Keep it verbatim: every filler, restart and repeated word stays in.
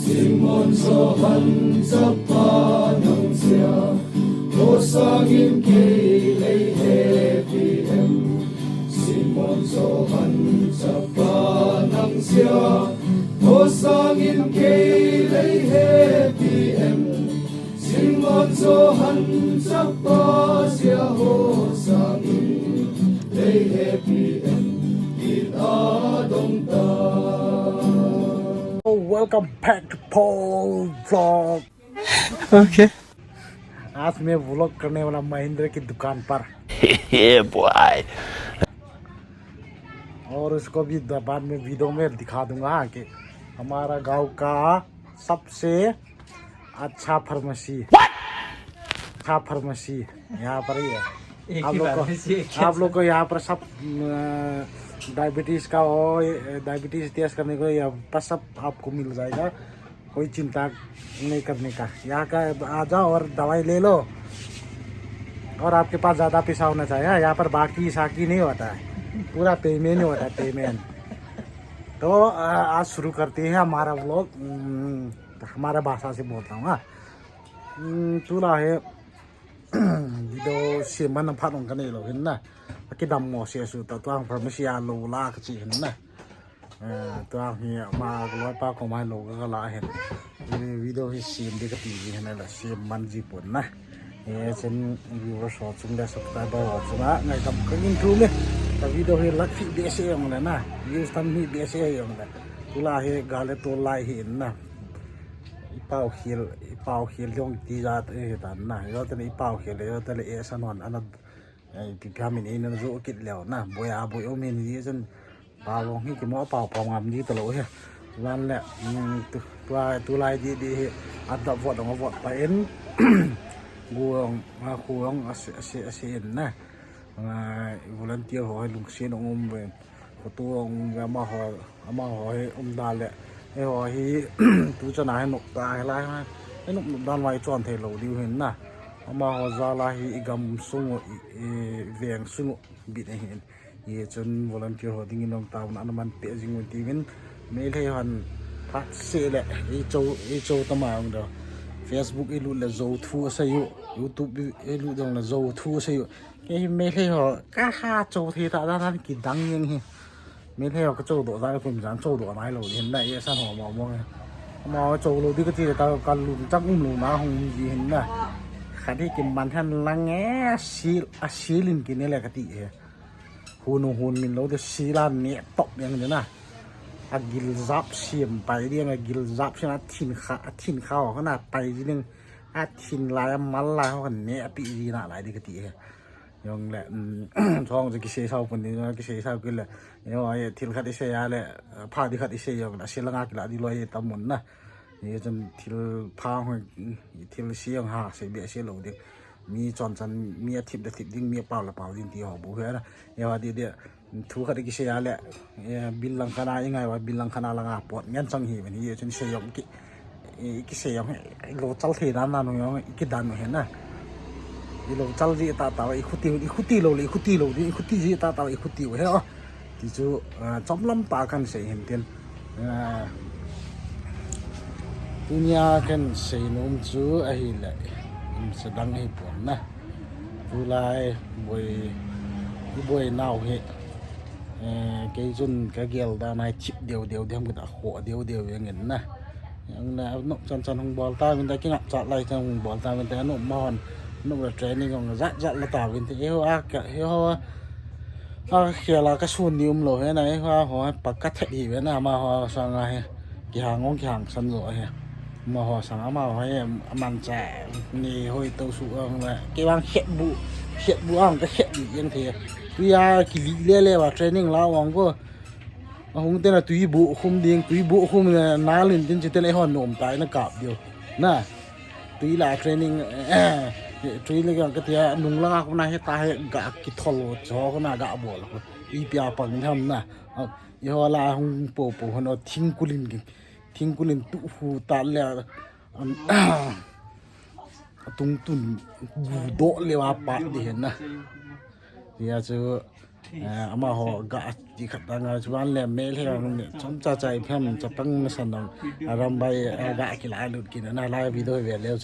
Simon Johan chapa nang sia, kho sangin kei lei hepi em? Simon Johan chapa nang sia, kho sangin kei lei hepi em? Simon Johan chapa sia, kho sangin lei hepi em? Kit a dong ta. Oh, welcome back to Paul Vlog। Okay। आज मैं व्लॉग करने वाला महिंद्रा की दुकान पर। Yeah, boy। और उसको भी द- बाद में वीडियो में दिखा दूंगा कि हमारा गांव का सबसे अच्छा फार्मेसी। अच्छा फार्मेसी यहाँ पर ही है। एक आप ही लोग को फार्मेसी है क्या? आप लोग को यहाँ पर सब डायबिटीज का और डायबिटीज टेस्ट करने को यहाँ पर सब आपको मिल जाएगा। कोई चिंता नहीं करने का। यहाँ का आ जाओ और दवाई ले लो। और आपके पास ज़्यादा पैसा होना चाहिए। यहाँ पर बाकी साकी नहीं होता है, पूरा पेमेंट ही होता है, पेमेंट। तो आ, आज शुरू करते हैं हमारा व्लॉग। हमारा भाषा से बोलता हूँ हाँ। हम्म, चूल्हा है। Video sem man phat ong ka nei lo hin na. Akidam mo se su ta tuang pharmacy a lo la ka chi hin na. Eh, tuang hi ma loi pa ko mai lo ka la hin. Video hi sem de ka ti ji hin la sem man ji pon na. Eh, chen viewers ho chung le subscriber ho chung a ngai kam ka ngin thu me. Ka video hi lak fi be se ong le na. Views tam hi be se ong le. Tula hi ga le to lai hi na. I pau khel, i pau khel jong ti ja te hi tan na. Yo te i pau khel, yo te e san hon ana, eh, pi pia min e na zo kit leo na. Boi a boi o min ji chen pau long hi ki mo pau pau ngam ji ta lo he. Wan le, mm, tu, tua, tulai di di hi a da vot ong vot pa in. Guang, a kuang a se, a se, a se in na. Nga volunteer ho hai lungsian ong um ve. Khoto ong um ve amaho, amaho hi um da le. Eiho hi tu chana hi nop ta hi lai ha. Hi nop nop dan vai chon thei lo diu hin na. Amaho jala hi i gam sung u, i, i veng sung u bit ahin. Hichun volunteer ho dingin ong tauna ana man pe jing u tiuvin. Meitei hon phat se le i cho, i cho tama ong do. Facebook i lut le zo thu a sei u, YouTube i lut dong le zo thu a sei u. Kei hi Meitei ho ka ha cho thei ta dan dan kidang jeng hi. Meitei ho ka cho do dan kum jan cho do nai lo hin na, e san ho mo mo. Mo cho lo di ka ti ta ka lung chang um lo na hung ji hin na. Khat hi kiman han lang e, sil, a silin kine le ka ti he. Hun hun min lo de sila ne top yang de na. A gil jap siam pai di, a gil jap siam a thin kha, a thin kha ho na pai di ning. A thin lai a mal lai ho ne a pi di na lai di ka ti he. Jong le, um, chong chu kisei sao pon ding, kisei sao kit le. Yo, ai thil khat i sei a le, pha di khat i sei jong le, sei langa kila di loi tam mun na. Hichun thil pha ho, thil sei jong ha, sei be sei lo ding. Mi chon chan, mi a thip da thip ding, mi a pau la pau ding ti ho bu he na. Yo, di di, thu khat i kisei a le, eh, bil lang khat a i ngai uva, bil lang khat a langa pot ngen chang hi ven. Hichun sei jong ki, i kisei jong, i lo chal thei dan na nung jong, i kidan u he na. I lo chal ji ta ta, i khuti, i khuti lo le, i khuti lo, i khuti ji ta ta, i khuti u he o. Ti chu, ah, chomlam ta kan sei hin tin. Ah, tunia kan sei nom chu ahile, um, sedang hi pon na. Tulai boi, i boi nau hi. Eh, kei chun ka gel dan ai chip deu deu dem ka kho deu deu jeng in na. Jong le, nop chan chan hung bol ta vin ta, kingap chat lai chan hung bol ta vin ta, nop ma hon, nop le training hung jat jat la ta vin ta, eiho a ka, eiho a, a khel a ka sun ni um lo he na, eiho a ho pa ka thet hi ve na, amaho sang a he, kihang hung kihang san lo he, amaho sang amaho he, aman cha, ni hoi to su ang le, kei vang khet bu, khet bu ang ka khet ni jeng the, tui a kili le le va training la vang ko, Ahung tena tui bu khum ding, tui bu khum na, na lin tin chi tena eiho nom tai na kap diu. Na. Tui la training, eh, tui le ka tia nung langa ko na he ta he ga kithol cho ko na ga bol ko. I pia pang tham na. Ah, eiho la hung po po hon o thingkulin ki. Thingkulin tu hu ta le, um, tung tun gu do le wa pa di he na. Tia chu Amaho ga ti khat tanga chuan le mel he ang ne chomcha cha ipi ham chapang nasan dong, arambai ga kilalut kit na lai video ve leu